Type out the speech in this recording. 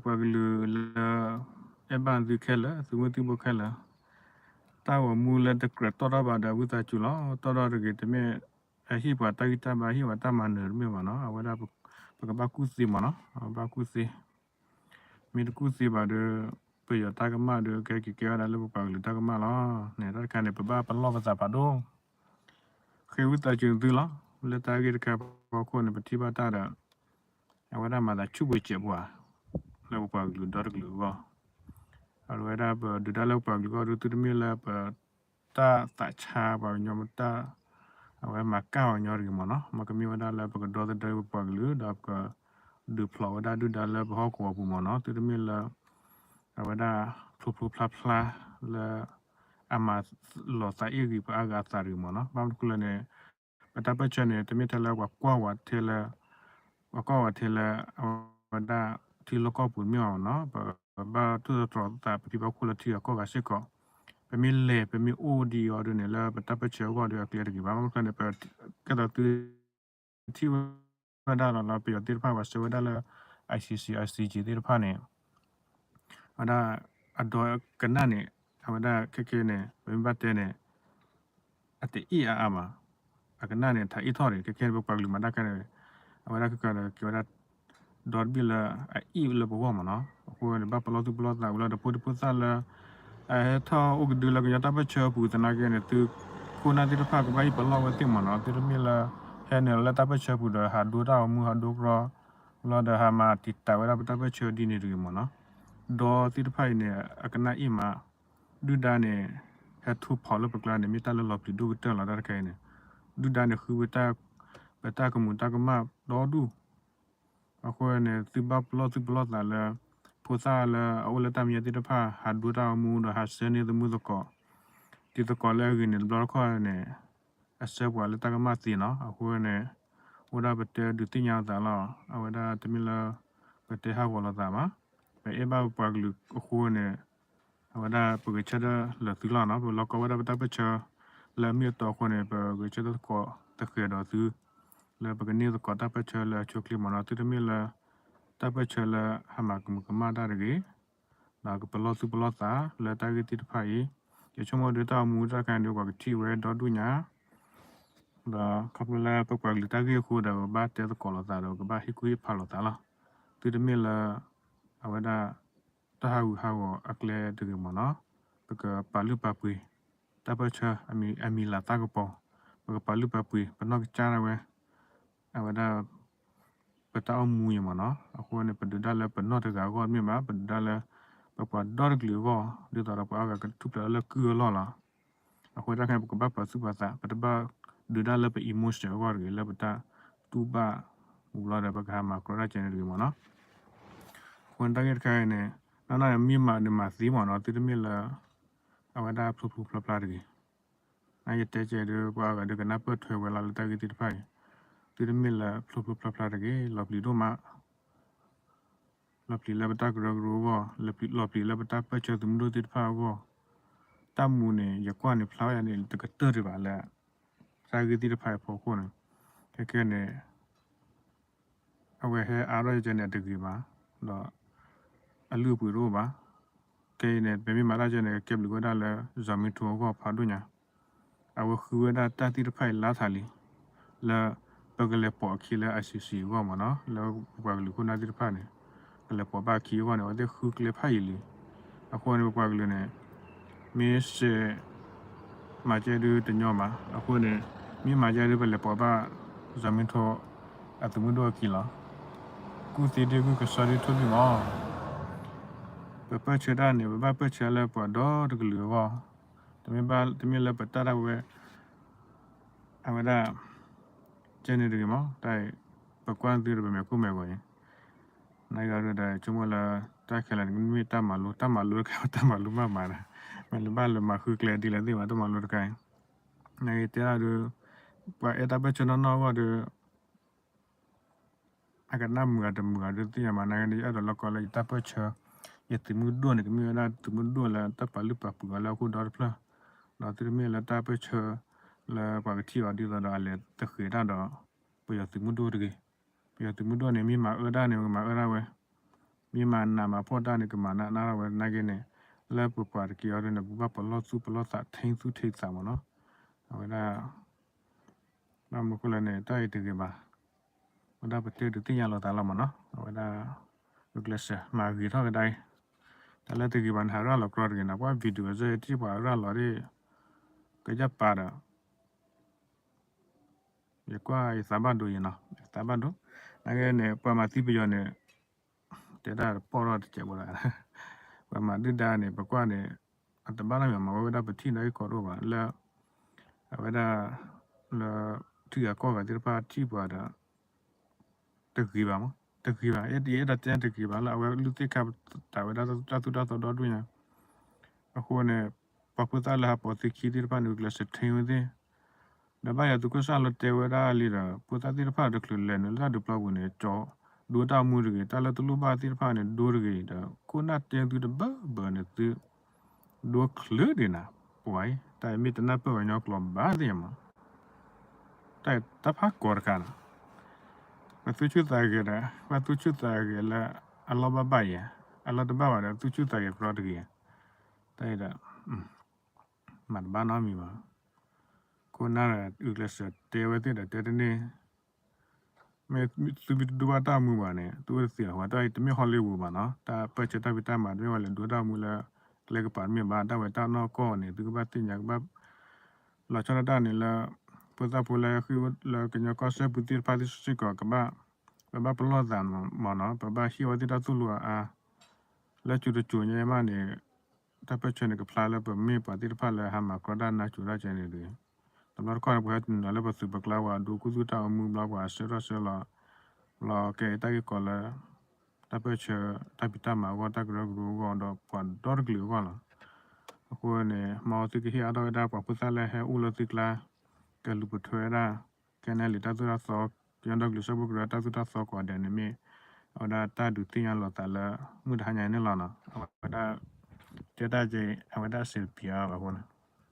ပှၤကလုာ်လၢ အဲၣ်ဘၣ်သုခဲလၢာ် သုမုၢ်သံၣ်ဘိခဲလၢာ်, တၢ်ဂီၤမူလၢတကြၢးတီၣ်ထီၣ်ဘၣ်ဒီးဝံသးစူၤလီၤ. တီၣ်ထီၣ်တဂ့ၤ တမ့ၢ်အဟ့ၣ်ပှၤတၢ်ဂံၢ်တၢ်ဘါ ဟ့ၣ်ပှၤတၢ်မၤနၢၤတမ့ၢ်ဘၣ်နီၤ. အဝဲဒၣ် ပကဘၣ်ကူၣ်သ့မ့ၢ်နီၤ, ပကဘၣ်ကူၣ်သ့. မ့ၢ်တကူၣ်သ့ဘၣ်ဒီး ပယီၤတၢ်ကမၣ်ဒီး ကဟဲက့ၤကဲဝဲဒၣ်လၢပပှၤကလုာ်တၢ်ကမၣ်လီၤန့ၣ်. တၢ်တခါန့ၣ် ပဘၣ်ပလီၢ်ပသးဖးဒိၣ် ဃ့ဝံသးစူၤသုလီၤ. လၢတၢ်ဂ့ၢ်တခါဖီခိၣ်န့ၣ် ပထံၣ်ဘၣ်တၢ်ဒီး အဝဲဒၣ်မၤသးဆူၣ်ပှဲၤစဲးပှၤ လၢပပှၤကလုာ်ဒီတကလုာ်အဂီၢ်, အဝဲဒၣ်ပဒုးတၢ်လၢပပှၤကလုာ်အဂီၢ်ဒီး သုတမ့ၢ်လၢပတၢ်သးဆါပှၤကညီ မ့ၢ်တၢ် အဝဲမၤကၢ်ပှၤကညီတဂ့ၤမ့ၢ်နီၤ. မ့ၢ်ကမ့ၢ်ဝဲဒၣ်လၢပကဒီသဒၢပပှၤကလုာ် ဒီးပကဒုးဖျိးဝဲဒၣ်ဒုၣ်ဒါလၢပဟီၣ်ကဝီၤပူၤမ့ၢ်နီၤ. သုတမ့ၢ်လၢ အဝဲဒၣ်ဖျိဖျိဖျါဖျါလၢ အမၤလီၤသးအ့ၣ်ဂံၢ်ပှၤအါဂၤအသးတဂ့ၤမ့ၢ်နီၤ. ဘၣ်မနုၤလဲၣ်န့ၣ် ပတၢ်ပၢၢ်ဆၢန့ၣ် တမ့ၢ်ထဲလၢပှၤကွၢ်ဝဲထဲလၢ ပှၤကွၢ်ဝဲထဲလၢ အဝဲဒၣ်ထံလီၢ်ကီၢ်ပူၤတမ့ၢ်ဘၣ်မ့ၢ်နီၤ. ပဘၣ်ထိၣ်သတြီၤသး ပဖံးဘၣ်ခိၣ်လၢထံဂၤကီၢ်ဂၤစ့ၢ်ကီး, ပမ့ၢ်လဲၤ ပမ့ၢ်အိၣ်ဒံးအီၤဒ်န့ၣ် လၢပတၢ်ပၢၢ်ဆၢအဂီၢ်ဒီးအကျဲတဂ့ၤဘၣ်. ဘၣ်မနုၤလဲၣ်န့ၣ် ပ ကဲသိးသု ထံၣ်ဝဲဒၣ်လီၤလၢပယီၤသ့ၣ်တဖၣ် ပှၤဆှၢဝဲဒၣ်လၢ ICC ICJ သ့ၣ်တဖၣ်န့ၣ် အဝဲဒၣ် အဒိကနၣ်န့ၣ် အဝဲဒၣ်ခဲခဲန့ၣ် ပမ့ၢ်ဘၣ်တဲန့ၣ် အတအ့ၣ်အါအါမး, အကနၣ်န့ၣ် ထးအ့ၣ်ထီၣ်န့ၣ် ခဲခဲန့ၣ် ပပှၤကလုာ်မၤတၢ်ခဲန့ၣ် အဝဲဒၣ်ခဲခဲန့ၣ် ကဲဝဲဒၣ် ဒီတဘ့ၣ်လၢအအ့ၣ်လၢပဂီၢ်မ့ၢ်နီၤ. အဃိန့ၣ် ဘၣ်ပလီၢ်သူၣ်ပလီၢ်သးဝံၤလီၤဒီး ဖိဒံဖိသၣ်လၢ အဟဲထီၣ်အိၣ်ကဒုလၢကညီတၢ်ပၢၢ်ဆၢပူၤသနာ်က့န့ၣ် သုခိၣ်နၢ်သ့ၣ်တဖၣ်ကဘၣ်ဟ့ၣ်ပလီၢ်ဝဲသ့ၣ်မ့ၢ်နီၤ. သုတမ့ၢ်လၢ ဟဲနုာ်လၢတၢ်ပၢၢ်ဆၢပူၤဒီး ဟးဒိတၢ်ဂီၤမူ ဟးဒိကရီ လီၤဒီးဟးမၤတံာ်တာ်ဝဲဒၣ်ပတၢ်ပၢၢ်ဆၢဒ်န့ၣ်တဂ့ၤမ့ၢ်နီၤ. ဒီသ့ၣ်တဖၣ်အံၤန့ၣ် အကနၣ်အ့ၣ်မး ဒုၣ်ဒါန့ၣ် ဟဲထူၣ်ဖီၣ်လၢပကျါန့ၣ် မ့ၢ်တၢ်လၢလီၤပျံၤဒိၣ်ကတၢၢ်လီၤ. တၢ်တခါအံၤန့ၣ် ဒုၣ်ဒါန့ၣ် ဃုဝဲတၢ် ပတၢ်ကမူးတၢ်ကမၣ်ဒီဒူၣ်. အဃိန့ၣ် သုဘၣ်ပလီၢ်သူၣ်ပလီၢ်သးလၢ ဖိသၣ်လၢအအိၣ်လၢတၢ်မဲာ်ညါသ့ၣ်တဖၣ် ဟးဒိတၢ်ဂီၤမူဒီး ဟးဆှၢန့ၢ်သမူသကိး တံၤသကိးလၢအဂ့ၤန့ၣ် တဘျီတခီၣ်န့ၣ် အဆှၢပှၤလၢတၢ်ကမၣ်သ့နီၤ. အဃိန့ၣ် အိၣ်ဒၣ်ပတဲဒုးသ့ၣ်ညါလိာ်သးလီၤ. အဝဲဒၣ်တမ့ၢ်လၢ ပတဲဟးဂီၤလိာ်သးဘၣ်. ပအဲၣ်ဘၣ်ပပှၤကလုာ်အဃိန့ၣ် အဝဲဒၣ်ပဂဲၤဆၢထၢၣ်လၢာ်သုလီၤနီၤ. ပလီၢ်ကီဝဲဒၣ်ပတၢ်ပၢၢ်ဆၢ လၢအမ့ၢ်အတီအဃိန့ၣ် ပဂဲၤဆၢထၢၣ်သကိးသဃဲးဒီးသု လၢပကန့ၢ်သကိးတၢ်ပၢၢ်ဆၢလၢအဆိအချ့မ့ၢ်နီၤ. သုတမ့ၢ်လၢ တၢ်ပၢၢ်ဆၢလၢဟးမၤကမူးကမၣ်တၢ်တဂ့ၤ, ဒီးကပလီၢ်သူၣ်ပလီၢ်သးလၢတၢ်ဂ့ၢ်သ့ၣ်တဖၣ်အံၤ, ယဆိကမိၣ်ဒီးတၢ်အိၣ်မူတၢ်တခါန့ၣ်ဒီး ပှၤကထံၣ်ဝဲဒီဒူၣ်ညါ ဒီးခီဖျိလၢပပှၤကလုာ်တၢ်ဂ့ၢ်အဃိဒီး ပဘၣ်တဲသကိးလိာ်သးဒီး ကဘၣ်ဟ့ၣ်ကူၣ်ဟ့ၣ်ဖးလိာ်သးလီၤ. သုတမ့ၢ်လၢ အဝဲဒၣ် တၢ်ဟးဂူာ်ဟးဂီၤအကျဲတဂ့ၤမ့ၢ်နီၤ. ပကပာ်လုၢ်ပာ်ပှ့ၤ တၢ်ပၢၢ်ဆၢအမံၤလၤသၣ်ကပီၤ, ပကပာ်လုၢ်ပာ်ပှ့ၤ ပနီၢ်ကစၢ်ဒၣ်ဝဲ အဝဲဒၣ် ပတၢ်အိၣ်မူအံၤမ့ၢ်နီၤ. အဃိန့ၣ် ပဒုးဒၣ်လၢပနီၢ်တဂၤအဂီၢ်တမ့ၢ်ဘၣ်, ပဒုးဒၣ်လၢ ပပှၤဒီတကလုာ်အဂီၢ်, ဒ်သိးဒီးပှၤအါဂၤကထူၣ်ဖျဲးလၢကုၢ်အလီၢ်လီၤ. အဃိတၢ်ခဲအံၤ ပကဘၣ်ပာ်သူၣ်ပာ်သး, ပတဘၣ်ဒုးဒၣ်လၢပ emotion အဂီၢ်တဂ့ၤ, လၢပတၢ်တူၢ်ဘၣ်ဝံၤလီၤဒီး ပကဟးမၤကြၢးတၢ်ကဲန့ၣ်တဂ့ၤမ့ၢ်နီၤ. အဃိန့ၣ်တၢ်ဂ့ၢ်တခါအံၤန့ၣ် နီၢ်နီၢ်န့ၣ် မ့ၢ်မၤဒီးမၤသ့မ့ၢ်နီၤ, သုတမ့ၢ်လၢ အဝဲဒၣ်ဖျိဖျိဖျါဖျါတဂ့ၤ. နယတဲကဲဒီး ပှၤအါဂၤဒီးကနၢ်ပၢၢ်ထွဲဝဲလီၤလၢတၢ်ဂ့ၢ်သ့ၣ်တဖၣ်အံၤ, သုတမ့ၢ်လၢဖျိဖျိဖျါဖျါတဂ့ၤ, လီၤပျံၤဒိၣ်မး လီၤပျံၤလၢပတၢ်ကရၢကရိအဂီၢ်, လီၤပျံၤလၢပတၢ်ပၢၢ်ဆၢသုးမုၢ်ဒိၣ်သ့ၣ်တဖၣ်အဂီၢ်, တၢ်မူန့ၣ် ယကွၢ်န့ၣ် ဖျါဝဲန့ၣ် တကတၢၢ်ဒံးဘၣ်လၢ တၢ်ဂ့ၢ်သ့ၣ်တဖၣ်အံၤအဖီခိၣ်န့ၣ်, ခဲခဲန့ၣ် အဝဲဟဲအါထီၣ်ကဲန့ၣ် အတဂ့ၤဘၣ်, ဒီး အလုၢ်အပှ့ၤတအိၣ်ဘၣ်. ခဲအံၤန့ၣ် ပမ့ၢ်မၤတၢ်ကဲန့ၣ် ကဲဘျုးဝဲဒၣ်လၢ စီၤမံထိအဂီၢ်ဖးဒိၣ်ညါ, အဝဲဃုဝဲဒၣ်တၢ်သ့ၣ်တဖၣ်အံၤလါထးလံ, လၢ ပကလဲၤပိာ်အခံလၢ ICC အဂီၢ်မ့ၢ်နီၤ, လၢပပှၤကလုာ်ခိၣ်နၢ်သ့ၣ်တဖၣ်န့ၣ် ကလဲၤပိာ်ဘၣ်အခံအဂီၢ်န့ၣ် အဝဲသ့ၣ်ဃုကျဲဖးယံာ်လံ. အဃိန့ၣ် ပပှၤကလုာ်န့ၣ် မ့ၢ်စဲး မၤကဲဒုတညီဘၣ်. အဃိန့ၣ် မ့ၢ်မၤကဲဒု ပလဲၤပိာ်ဘၣ် စီၤမံထိ အသုးမုၢ်ဒိၣ်အခံလီၤ. ကူၣ်သ့ဒု ကူၣ်ကစီဒီ ထိၣ်လွံၢ်မး. ပပၢၢ်ဆၢတၢ်န့ၣ် ပဘၣ်ပၢၢ်ဆၢလၢပှၤဒီတကလုာ်အဂီၢ်, တမ့ၢ်လၢပတၢ်ဒၣ်ဝဲ အဝဲဒၣ် ကဲန့ၣ်တဂ့ၤမး, တၢ်အံၤ ပကွၢ်သုဒီးပမဲာ်ခိၣ်မဲာ်ဂီၤအံၤ, နဂၤဒီး ဆိကမိၣ်လၢ တၢ်ခဲလၢာ်န့ၣ် မ့ၢ်တၢ်မၤလိ, တၢ်မၤလိတခါ တၢ်မၤလိမးမးဒီး မ့ၢ်လၢဘၣ်လၢမၤဃုကျဲဒ်လဲၣ်သ့ၣ်မး တၢ်မၤလိတခါအံၤ, နဂၤတဲဒၣ်ဒီး ပှၤအဲၣ်တၢ်ပၢၢ်ဆၢနီၢ်နီၢ်အဂီၢ်ဒီး အကနၣ်မုာ်ဂၤတမုာ်ဂၤဒုးသ့ၣ်ညါမး, နဂၤဒီး ယအဲၣ်ဒိးလီၢ်ကီလၢယတၢ်ပၢၢ်ဆၢ, ယသုးမုၢ်ဒိၣ်န့ၣ် ကမ့ၢ်ဝဲဒၣ်သုးမုၢ်ဒိၣ်လၢတၢ်ပာ်လုၢ်ပာ်ပှ့ၤအီၤလၢအခိၣ်ဒီတဖျၢၣ်, ဒီးသုတမ့ၢ်လၢတၢ်ပၢၢ်ဆၢ လၢပှၤကထံၣ်အီၤဒ်သိးဒီးအလဲၤသဃဲးတၢ်ဒီး ပယီၤသုးမုၢ်ဒိၣ်တဂ့ၤ. ပယီၤသုးမုၢ်ဒိၣ်န့ၣ် မ့ၢ်မၤအၢတၢ်န့ၣ် ကမၤအၢတၢ်ဝဲ, မ့ၢ်မၤနးမၤဖှီၣ်တၢ်န့ၣ် ကမၤနးနးထီၣ်ဝဲသနာ်က့န့ၣ် လၢပပှၤတက့ၢ်အီၤဒ်န့ၣ် ပဘၣ်ပလီၢ်သူၣ်ပလီၢ်သး ထိန်းသူထိန်းသိမ်း မ့ၢ်နီၤ. အဝဲဒၣ် ဘၣ်မနုၤဃိလဲၣ်န့ၣ် တၢ်အံၤတဂ့ၤဘၣ်. အဝဲဒၣ်ပတဲဒုးသ့ၣ်ညါလိာ်သးလီၤမ့ၢ်နီၤ. အဝဲဒၣ် ဂုာ်ကျဲးစၢးမၤဂ့ၤထီၣ်ကဒါအံၤ တၢ်လၢတဂ့ၤဘၣ်န့ၣ် ဟးရၤလီၤကြီတဂ့ၤန့ၣ် ပှၤ video စ့ၢ်ထံၣ်ပှၤရၤလီၤဒ် ကယၢ်ပာ်ဒီး ယကွၢ်ယသးဘၣ်ဒိယံၤနီၤ ယသးဘၣ်ဒိ. နာ်က့န့ၣ် ပှၤမၤသံပယီၤန့ၣ် တဲတၢ်တပီၢ်ထီၣ်တစဲးဘိလီၤ. ပှၤမၤဒုၣ်ဒါန့ၣ် ပကွၢ်န့ၣ် အတဘၣ်နီတမံၤမး ဝဲဒၣ်ပထံၣ်ဒီးဟ့ၣ်ကီးတအိၣ်ဘၣ် လၢ အဝဲဒၣ် လၢ ထံဂၤကီၢ်ဂၤသ့ၣ်တဖၣ်ထံၣ်ပှၤဒီး တဂ့ၤဘၣ်မး တဂ့ၤဘၣ် ယအဲၣ်ဒိးတဲတဂ့ၤဘၣ်လၢအဝဲလုၢ်သ့ၣ်ခါပတာ်ဝဲဒၣ်တၢ်သူၣ်တၢ်သီဒီဒူၣ်ညါ အဃိန့ၣ် ပှၤဖိသၣ်လၢဟးပိာ်သုခံသ့ၣ်တဖၣ်န့ၣ် ဂုာ်ကျဲးစၢး ထိန်း ဝဲသ့ၣ် ဒီးဘၣ်ယၤသုးခိၣ်စၢ်လီၤတဲဝဲဒၣ်လံဒီး ဖိသၣ်သ့ၣ်တဖၣ်တချုးလဲၤနုာ်လၢတၢ်ဒုးပျီပူၤန့ၣ် ကၠီ ဒိတၢ်အိၣ်မူတဂ့ၤ တၢ်လၢတလိၣ်ဘၣ်သ့ၣ်တဖၣ်န့ၣ် ဒိတဂ့ၤဒီး ခိၣ်နၢ်တဲသုတဘၢဘၢန့ၣ်သု ဒိချုးဒံးနၤ ပှၤအံၤ တၢ်အံၤမ့ၢ်တနၢ်ပၢၢ်ဝဲညီကျိာ်ဘၣ်သ့ၣ်ညါမး တၢ်တၢ်ဖးကီးတခါနီၤ ပသူၣ်ဆူၣ်သးဂဲၤဒီး ပသူၣ်ဆူၣ်သးဂဲၤလၢ အလီၢ်ဘၣ်ဘၣ်ယဲ အလီၢ်တဘၣ်ဘၣ်ဒီး သူၣ်ဆူၣ်သးဂဲၤကြီတဂ့ၤ တၢ်အံၤဒီး မၤတဘၣ်နီတမံၤဘၣ် ခိၣ်နၢ်ဒီး ဂုာ်ကျဲးစၢးတဲဝဲသ့ၣ်ဒီးတဲတန့ၢ် မ့ၢ်သုမ့ၢ်တဒိဘၣ်တၢ်အိၣ်မူဘၣ်န့ၣ် သုအိၣ်တသ့လီၤ ပှၤတၢ်အံၤတမ့ၢ် Hollywood ဘၣ်နီၤ တၢ်ပၢၢ်ဆၢတၢ်ဖံးတၢ်မၤတမ့ၢ်ဝဲလဲၤဒိတၢ်အိၣ်မူလၢ ကျဲကပၤတမ့ၢ်ဘၣ် တၢ်ဝဲတၢ်နီၢ်ကီၢ်န့ၣ် သုကဘၣ်သ့ၣ်ညါကဘၣ် လီၤဆီဒၣ်တၢ်န့ၣ်လၢ ဖိသၣ်ဖိလၢဃ့ၢ်လၢကညီကီၢ်စဲၣ်ပူၤသ့ၣ်တဖၣ်သ့ၣ်စ့ၢ်ကီးကဘၣ် ပဘၣ်ပလီၢ်သးမ့ၢ်နီၤ ပဘၣ်ဟ့ၣ်ဝဲသ့ၣ်တၢ်သူၣ်လီၤအါ လၢကၠိတကၠိညါမးန့ၣ် တၢ်ပၢၢ်ဆၢန့ၣ်ကဖျါလၢပမ့ၢ်ပှၤသ့ၣ်တဖၣ်လၢဟးမၤကြီတၢ်နါစိၤတၢ်ကဲန့ၣ်တဂ့ၤ တဘျီတခီၣ်န့ၣ် ပှၤဟဲတနုာ်လီၤလၢပသုးပကျါပှၤဒိခူသူၣ်တၢ်အိၣ်မူဘျီပှၤဆှၢထီၣ်ဆှၢလီၤ လီၤကဲတၢ်ဂ့ၢ်ကီလၢ တၢ်ပၢၢ်ဆၢတၢ်ဖံးတၢ်မၤအဂီၢ် တၢ်ကရၢကရိအဂီၢ်ဒီးပှၤဒီတကလုာ်အဂီၢ်လီၤ. အဃိန့ၣ် မ်သုကဟ့ၣ်အါထီၣ်ဝဲဒၣ်ပှၤဖိသၣ်လၢဟဲအိၣ်လၢသုကျါ ကလူၤပိာ်ထွဲဝဲဒၣ် ခဲနလံာ်တၢ်သိၣ်တၢ်သီ ကညီဒီကလုာ်စၢဖှိၣ်ကရၢတၢ်သိၣ်တၢ်သီကိးဂၤဒဲးန့ၣ်မ့ၢ် အဝဲဒၣ်တၢ်ဒုးသ့ၣ်ညါလိာ်သးလၢ မုၢ်တဟါညါန့ၣ်လီၤနီၤ အဝဲဒၣ် တဲတၢ်က့ အဝဲဒၣ်စံးပယီၤဘၣ်အဃိန့ၣ်